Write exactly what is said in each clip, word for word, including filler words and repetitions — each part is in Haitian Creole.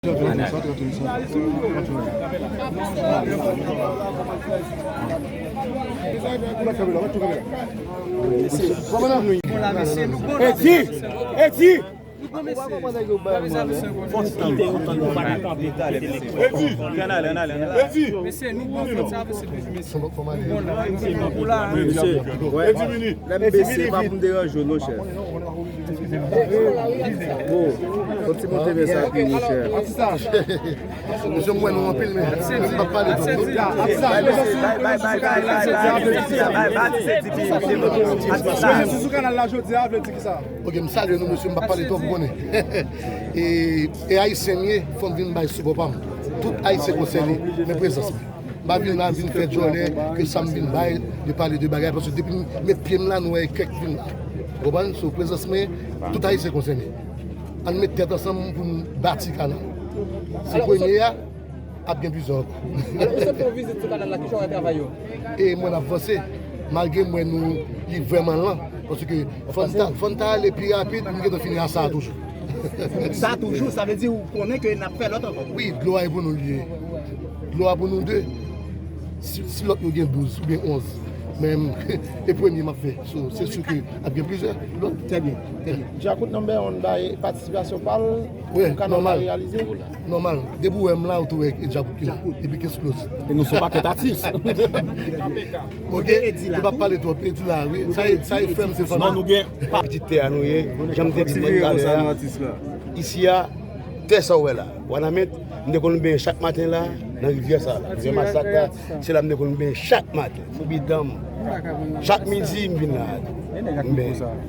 Edi! Edi! Mesye, nou bon, fòt sa vini. Lè m bese, pa pou m deranje w non, chèf. Bon, yon ti monte vè sa pou nou, chèf. Mesye, m wè nou anpil, men m p ap pale twòp. Sou kanal la jodi a vle di kisa? Ok, m salye nou, mesye, m p ap pale twòp, ou konnen. E, e Ayisyen m ye, fò m vin bay sipò pa m. Tout Ayisyen konsène, men prezans mwen. M pa vin la vin fè djòlè ke sa m vin bay, de pale de bagay, paske depi m met pye m la, nou wè kèk vin la. Ou konprann? So, prezans mwen, tout Ayisyen konsène. Ann met tèt ansanm pou n bati kanal. Se premye a, ap gen plizyè ankò. Alò, ou sot fè yon vizit sou kanal la, kijan w wè travay yo? E mwen ap vanse, malgre m wè nou, li vrèman lan, paske fò n ta, fò n ta ale pi rapid, nou gentan fini a sa a toujou. Sa toujou, sa vle di ou konnen ke n ap fè lòt ankò. Wi, dlo a e pou nou l ye. Dlo a pou nou de. Si, si lòt yo gen douz oubyen onz, men e premye m ap fè. So, se si ke ap gen plizyè lòt. Trè byen, trè byen. Djakout number one bay patisipasyon pa l pou kanal la reyalize. Nòmal. Depi w wè m la, ou tou wè e Djakout ki la. Epi k eksploze. E nou se yon pakèt atis. Ok, nou p ap pale twòp, Edi la, wi. Sa e, sa e frè m, se fanmi. Non, nou gen. Pitit tè a nou ye, jan m te di nou talè a. Isi a, tè sa w wè la, Wanament, m te konn benyen chak maten la, nan rivyè sa la. Rivyè Masak la, se la m te konn benyen chak maten. Foubi dan m. Chak midi, m vin la. M benyen.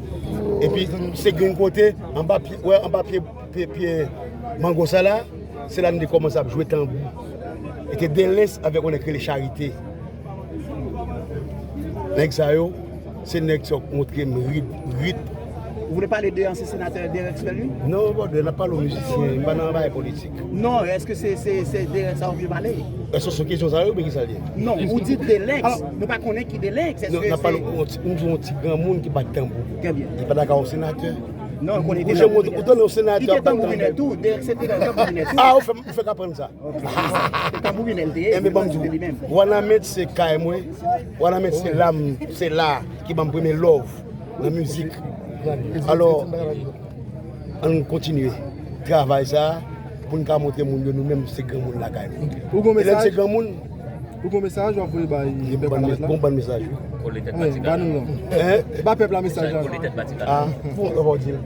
Epi, se gen yon kote, anba pye, wè, anba pye, pye, pye mango sa la, se la m te kòmanse ap jwe tanbou. E te Delens avèk yon nèg rele Charite. Nèg sa yo, se nèg sa yo k montre m rit, rit. Ou vle pale de ansyen senatè Derek Sperlin? Non, brother, n ap pale w mizisyen, m pa nan bagay politik. Non, èske se, se, se Derek sa w vle pale? Èske se kesyon sa yo oubyen kisa l ye? Non, ou di Delens, nou pa konnen ki Delens. Non, n ap pale w, m di w yon ti granmoun ki bat tanbou. Trè byen. Li pa ta ka yon senatè. Non, ou konnen li te tanbou minè. Ou tande yon senatè ap bat tanbou? Li te tanbou minè tou, Derek se te tanbou minè tou. Ah, ou fè, ou fè k aprann sa. Tanbou minè l te ye. Enben, ban m di w, Wanament se kay mwen, Wanament se la m, se la ki ban m premye love nan mizik. Alò, ann kontinye travay sa a pou n ka montre moun yo nou menm se granmoun lakay nou. E lè n se granmoun, Ou gon mesaj w ap voye bay pèp la? Gon bann mesaj wi. Kole tèt bati kanal. Ba nou non. Ba pèp la mesaj la. Kole tèt bati kanal. Ah, pou ou di l.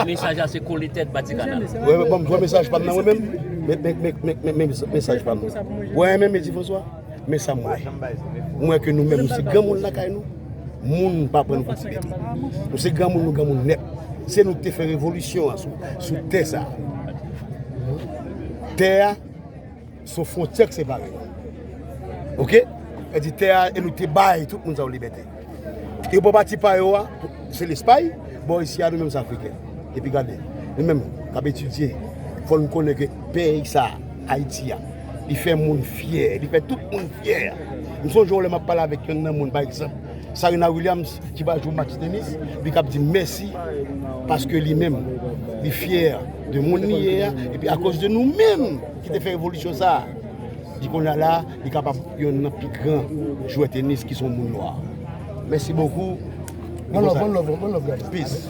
Mesaj la se kole tèt bati kanal. Wè, ban m jwenn mesaj pa m nan mwen menm. Men, men, men, men, men, men mesaj pa m. Wè, men, men, Ti Franswa, men sa m wè. M wè ke nou menm, nou se granmoun lakay nou. Moun pa pran nou pou ti bebe. Nou se granmoun, nou granmoun nèt. Se nou ki te fè revolisyon an sou, sou tè sa. Tè a, se yon fwontyè k separe nou. Oke? Sa di tè a, e nou te bay tout moun sa yo libète. E bò pati pa yo a, se Lespay, bò isi a, nou menm se Afriken. Epi gade, nou menm k ap etidye, fò n konnen ke peyi sa, Ayiti a, li fè moun fyè, li fè tout moun fyè. M sonje yon lè m ap pale avèk yonn nan moun, pa egzanp, Serena Williams, ki pral jwe match tenis, li k ap di mèsi, paske li menm, li fyè de moun li ye a, epi akoz de nou menm ki te fè revolisyon sa a, li kounye a la, li kapab yonn nan pi gran jwè tenis ki se yon moun nwa. Mèsi bokou. One love, one love, one love, guys. Peace.